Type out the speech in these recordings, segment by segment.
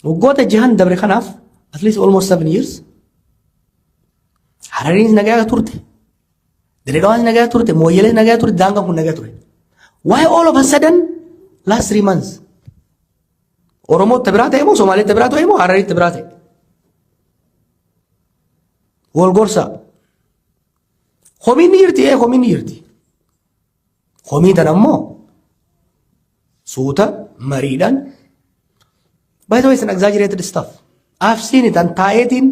Waggoota 6n dabre kanaaf, at least almost 7 years, Harariinis nagaa turte. Dirreedawaanis nagaa turte. Mooyyalees nagaa turte. Daangaan kun nagaa ture. Why all of a sudden last 3 months? Oromoo biraa ta'e moo, Somaaliitti biraa ta'e moo, Harariitti biraa ta'e? Wal gorsa. Komiin ni jirti, komiin ni jirti. Komii tan ammoo suuta mariidhaan. By the way, it's an exaggerated stuff. I've seen it an taa'eetiin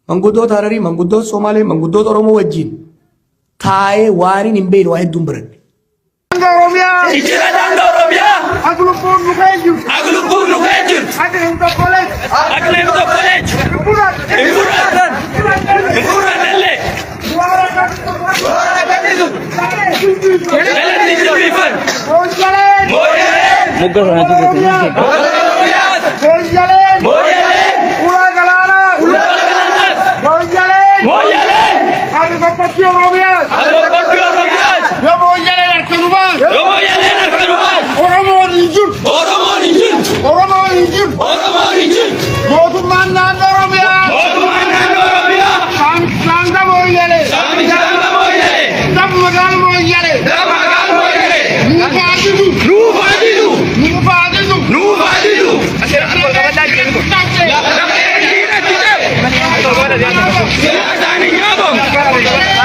manguddoota Hararii, manguddoota Somaalee, manguddoota Oromoo wajjin taa'ee waan hin beekne waa hedduun baranne. Oromiyaa. Jijjiirra daangaa Oromiyaa. Akka lubbuun nu kee jirtu. Akka lubbuun nu kee jirtu. Akka hin tokkoleetti. Akka hin tokkoleetti. Hin fudhanne. Hin fudhanne. Hin fudhannellee. Jalatti jilbiifan. Mooyyaleen. Mooyyaleen. Oromiyaa. Oromiyaas. Mooyyaleen. Mooyyaleen. Ulaa galaanaa. Ulaa galaanaas. Mooyyaleen. Mooyyaleen. Akka qophii Oromiyaas. Akka qophii Oromiyaas. Yoo mooyyaleen harka nu baase. Yoo mooyyaleen harka nu baase. Oromoon hin jiru. Oromoon hin jirtu. Oromoon hin jiru. Oromoon hin jirtu. Mootummaan naannoo Oromiyaa. Mootummaan naannoo Oromiyaa. Saamsa mooyyalee. Saamicha mooyyalee. Lafa magaala mooyyalee. Lafa magaala mooyyalee. Nuuf haa didu. Nuuf haa didu. Nuuf haa didu. Nuuf haa didu. Lafee diinatti cabe. Siyaasaan hin nyaabamu.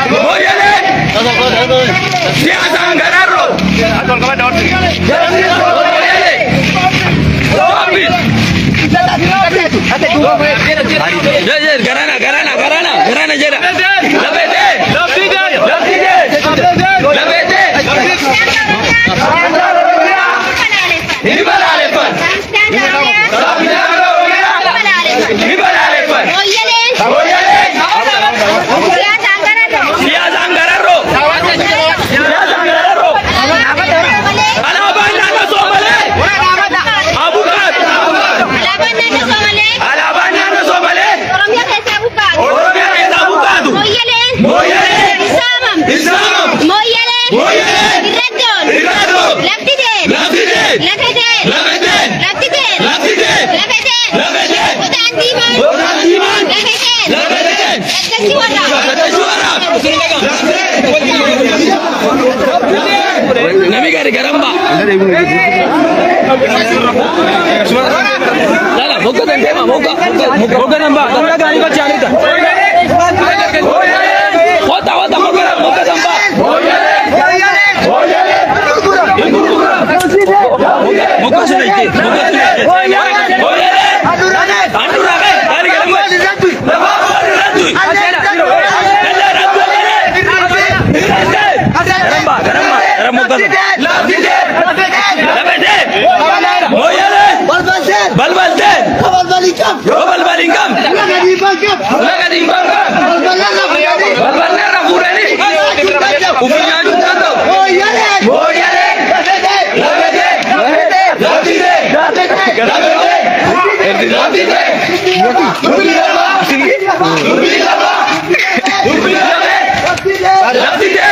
Mooyyaleen. Siyaasaan gararroo. Mooyyalee. Stop it. Yes, garana, garana, garana, garana jedha. Lafeetee. Lafitee. Lafeetee. Ni balaaleffan. Saamicha Oromiyaa. Ni balaaleffan. Mooyyaleen. Siyaasaan gararroo. Siyaasaan gararroo. Alaabaan naannoo Soomalee. Abukaatu. Alaabaan naannoo Soomalee. Oromiyaa keessaa buqqaatu. Mooyyaleen. Hin saamamu. Mooyyaleen. Irraddoon. Lafti tee. Lafeteen. Lafti tee. Lafeteen. Odaan diimaan. Lafeteen. Gattachuu waraab. Nami gari garamba. Lala, mogga dan tema, mogga, mogga, mogga namba. Wata, wata, mogga, mogga namba. Mogga sudah itu, mogga sudah itu. Andurake, dari garamba. Lafa rantu. Garamba, garamba, garamba mogga. Lafete. Mooyyalee. Balbalte. Yoo balbal hin qabne. Laga dhiibbaa hin qabne. Balballarra fuudhanii. Ofii nyaachuu hin danda'u. Mooyyalee. Lafete. Lafite. Lafete. Lafite. Dubbii lama. Dubbii lama. Dubbii lame. Lafite.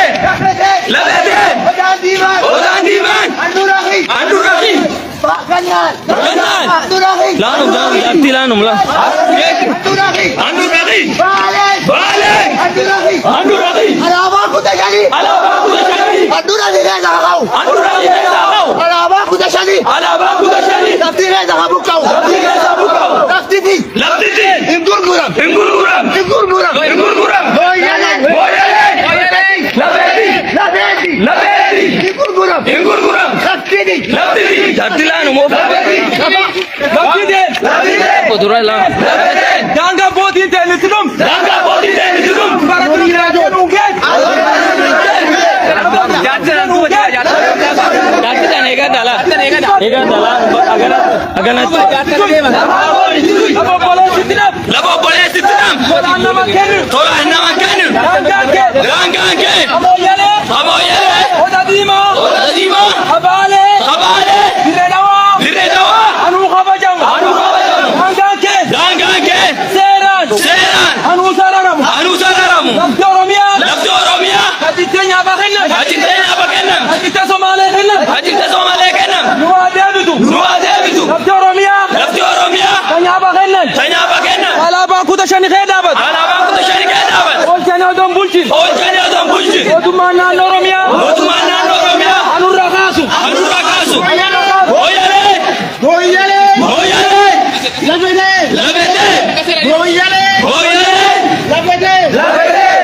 Lafete. Odaan diimaan. Handhuuraafi. Bakannaan. Laanum, laanum, jaartii laanum, laan. Handhuuraafi. Baalee. Handhuuraafi. Alaabaa 15. Alaabaa 15. Handhuuraafi keessa haa ka'u. Handhuuraafi keessa haa ka'u. Alaabaa 15. Alaabaa 15. Lafti keessa haa buqqa'u. Lafti keessa buqqa'u. Laftiti. Laftiti. Hin gurguram. Hin gurguram. Hin gurguram. Hin gurguram. Mooyyalee. Mooyyalee. Lafeeti. Lafeeti. Lafeeti. Hin gurguram. Hin gurguram. Laftiti. Laftiti. Jaartii laanum. Lafeeti. Lafti Lafite. Dura laan. Lafete. Daangaa abbootiin ta'e nutti dhum. Daangaa abbootiin ta'e nutti dhum. Barattoonni nuun geessu. Jaartii tan eegaa dhala. Eegaa dhala. Agana. Aganatti. Lafa obboleessitti dhaf. Lafa obboleessitti dham. Tolaan nama kennu. Tolaan nama kennu. Daangaan kee. Daangaan kee. Mooyyalee. Mooyyalee. Oda diimaa. Oda diimaa. Habaalee. Habaalee. Dirree Dhawaa. Dirree Dhawaa. Anuu kabajamu. Anuu kabajamu. Daangaan kee. Daangaan kee. Seeraan. Seeraan. Anuu sararamu. Anuu sararamu. Lafti Oromiyaa. Lafti Oromiyaa. Achittee nyaaphaa kennan. Achittee nyaapha kennan. Achittee Somaalee kennan. Achittee Somaalee kennan. Nu haa deebitu. Nu haa deebitu. Lafti Oromiyaa. Lafti Oromiyaa. kuta shani kee dhaabatu. Alaabaan kuta shani kee dhaabatu. Oolchanii odoo hin bulchin. Oolchanii odoo hin bulchin. Mootummaan naannoo Oromiyaa. Mootummaan naannoo Oromiyaa. Anurraa kaasu. Anurraa kaasu. Mooyyalee. Mooyyalee. Mooyyalee. Lafetee. Lafetee. Mooyyalee. Mooyyalee. Lafetee. Lafetee.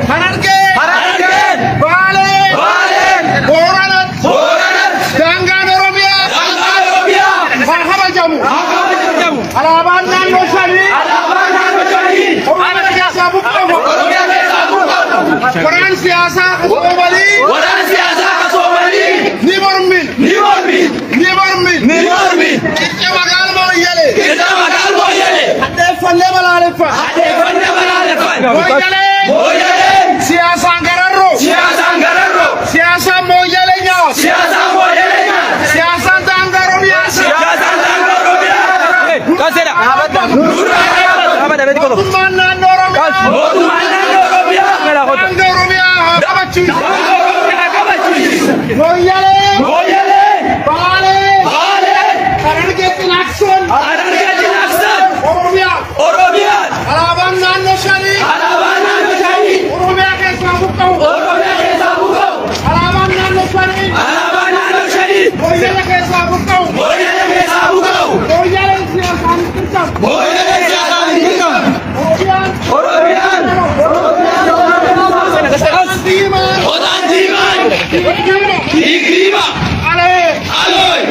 Harargee. Harargee. Baalee. Baalee. Booranatti. Booranatti. Daangaan Oromiyaa. Daangaan Oromiyaa. Haa kabajamu. Haa kabajamu. Alaabaan naannoo shanii. Alaabaan naannoo shanii. Oromiyaa keessaa buqqamu. Oromiyaa keessaa buqqamu. Waraan siyaasaa Soomalii. Waraan siyaasaa ka Soomalii. Ni mormin. Ni mormi. Ni mormin. Ni mormi. Qicca magaala Mooyyalee. Qicca magaala Mooyyalee. Hadheeffannee balaaleffanna. Hadheeffannee balaaleffanna. Mooyyalee. Mooyyalee. Siyaasaan gararroo. Siyaasaan gararroo. Siyaasaan Mooyyalee nyaata. Siyaasaan Mooyyalee nyaata. Siyaasaan daangaa Oromiyaa. Siyaasaan daangaa Oromiyaa. Kaseera. Nurraa dhaabbatu. Dhaabadha beeti qoto. Mootummaan naannoo Oromiyaa. Mootummaan naannoo Oromiyaa. Daangaa Oromiyaa haa kabachiisu. Daangaa Oromiyaa haa kabachiisu. Mooyyalee. Mooyyalee. Baalee. Baalee. Harargee Xinaaksoon. Harargee Xinaaksan. Oromiyaa. Oromiyaa. Alaabaan naannoo shanii. Alaabaan naannoo shanii. Oromiyaa keessaa buqqa'u. Oromiyaa keessaa buqqa'u. Alaabaan naannoo shanii. Alaabaan naannoo shanii. Mooyyalee keessaa buqqa'u. Mooyyalee keessaa buqqa'u. Mooyyaleen siyaasaan hin dirqamu. Mooyyaleen siyaasaan hin dirqamu. Oromiyaan. Oromiyaan. Diimaan. Odaan diimaan. Diimaa. Diigriima. Alee. Alooy.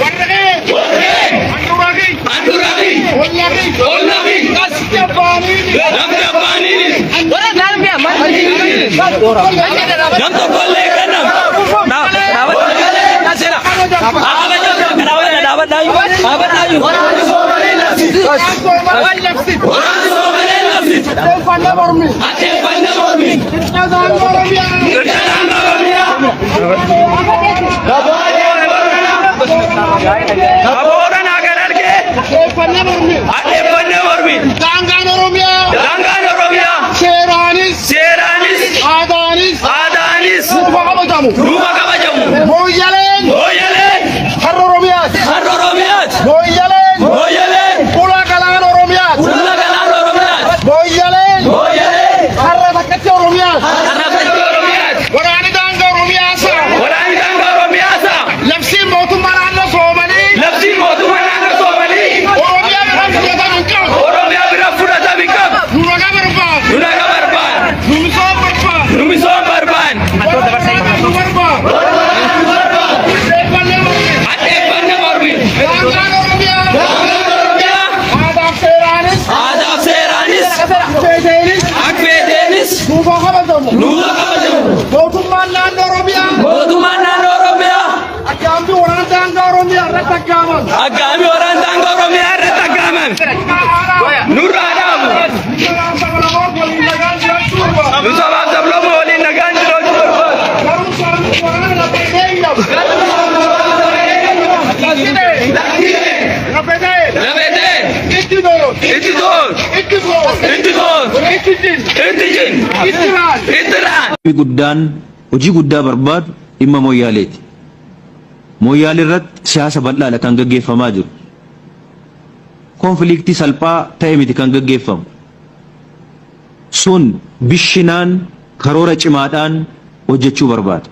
Warree. Warree. Handhuuraqii. Handhuuraqii. Ollaqii. Ollaqii. Lafti abbaaniini. Lafti abbaaniini. Nam tokkollee hin kennamu. Kaseera. Dhaabadha dhaabadha dhaabadha. Waraanni Soomalee labsi. Waraanni labsi. Waraanni Soomalee labsi. Hadheeffannee mormi. Hadheeffannee mormi. Qicca daangaa Oromiyaa. Qicca daangaa Oromiyaa. Booranaa kan argee. Hadheeffannee mormi. Hadheeffannee mormi. Daangaan Oromiyaa. Daangaan Oromiyaa. Seeraanis. Seeraanis. Aadaanis. Aadaanis. Nuufa kabajamu. Nuufa kabajamu. Mooyyaleen. Mooyyaleen. Har'a Oromiyaati. Har'a Oromiyaati. Mooyyaleen. Mooyyaleen. Ulaa galaana Oromiyaati. Ulaa galaana Oromiyaati. Mooyyaleen. Mooyyaleen. Har'a takkatti Oromiyaati. Har'a takkatti Oromiyaati. Waraanni daangaa Oromiyaa saa. Waraanni daangaa Oromiyaa saa. Labsiin mootummaa naannoo Soomalii. Labsiin mootummaa naannoo Soomalii. Oromiyaa bira fudhatama hin qabu. Oromiyaa bira fudhatama hin qabu. Nu nagaa barbaada. Nu nagaa barbaada. Nu misooma barbaada. Nu misooma barbaada. Nu barbaada. Hadheeffannee mormi. Hadheeffannee mormi. Daangaan Oromiyaa. Daangaan Oromiyaa. Aadaaf seeraanis. Aadaaf seeraanis. Feeteenis. Akfeeteenis. Nuufa kabajamu. Nuufa kabajamu. Mootummaan naannoo Oromiyaa. Mootummaan naannoo Oromiyaa. Aggaambii waraana daangaa Oromiyaa irratti aggaaman. Aggaamii waraana daangaa Oromiyaa irratti aggaaman. Nurraa dhaabu. Nu sabaaf sablamuu waliin nagaan jiraachuu barbaadu. Garuu sabni waraana lafee eeyyamu. Lafetee. Lafetee. Itti toon. Itti toon. Itti toon. Itti toon. Itti jin. Itti jin. Itti raan. Itti raan. Guddaan hojii guddaa barbaadu dhimma Mooyyaaleeti. Mooyyaalee irratti siyaasa bal'aadha kan gaggeeffamaa jiru. Konfiliiktii salphaa ta'e miti kan gaggeeffamu. Sun bishinaan karoora cimaadhaan hojjechuu barbaada.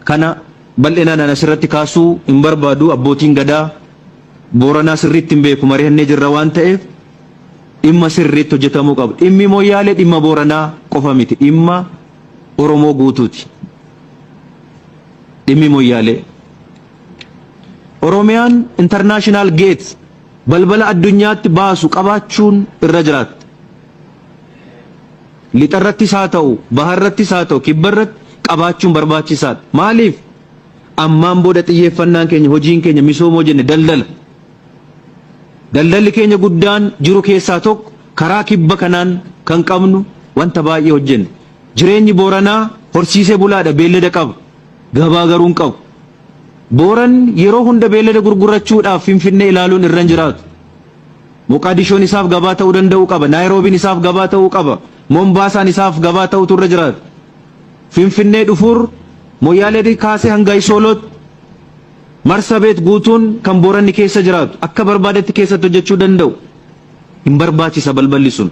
Kana bal'inaan an asirratti kaasuu hin barbaadu. Abbootiin gadaa Booranaa sirriitti hin beeku, mari'annee jirra waan ta'eef dhimma sirriitti hojjetamuu qabu. Dhimmi Mooyyaalee dhimma Booranaa qofa miti, dhimma Oromoo guutuuti. Dhimmi Mooyyaalee. Oromiyaan international gate, balbala addunyaatti baasu qabaachuun irra jiraatti. Lixarrattis haa ta'u, baharrattis haa ta'u, kibbarratti qabaachuun barbaachisaadha. Maaliif? Ammaan booda xiyyeeffannaan keenya, hojiin keenya misoomoo jenne daldala. Daldalli keenya guddaan jiru keessaa tokko karaa kibba kanaan kan qabnu wanta baay'ee hojjenne. Jireenyi Booranaa horsiisee bulaadha, beellada qaba. Gabaa garuu hin qabu. Booran yeroo hunda beellada gurgurachuudhaaf Finfinnee ilaaluun irra hin jiraatu. Moqaadishoon isaaf gabaa ta'uu danda'uu qaba. Naayiroobiin isaaf gabaa ta'uu qaba. Mombaasaan isaaf gabaa ta'utu irra jiraata. Finfinnee dhufuur Moyyaalee kaasee hanga Isoolootti Marsabeet guutuun kan Booranni keessa jiraatu akka barbaadetti keessatti hojjechuu danda'u. Hin barbaachisa balballi sun.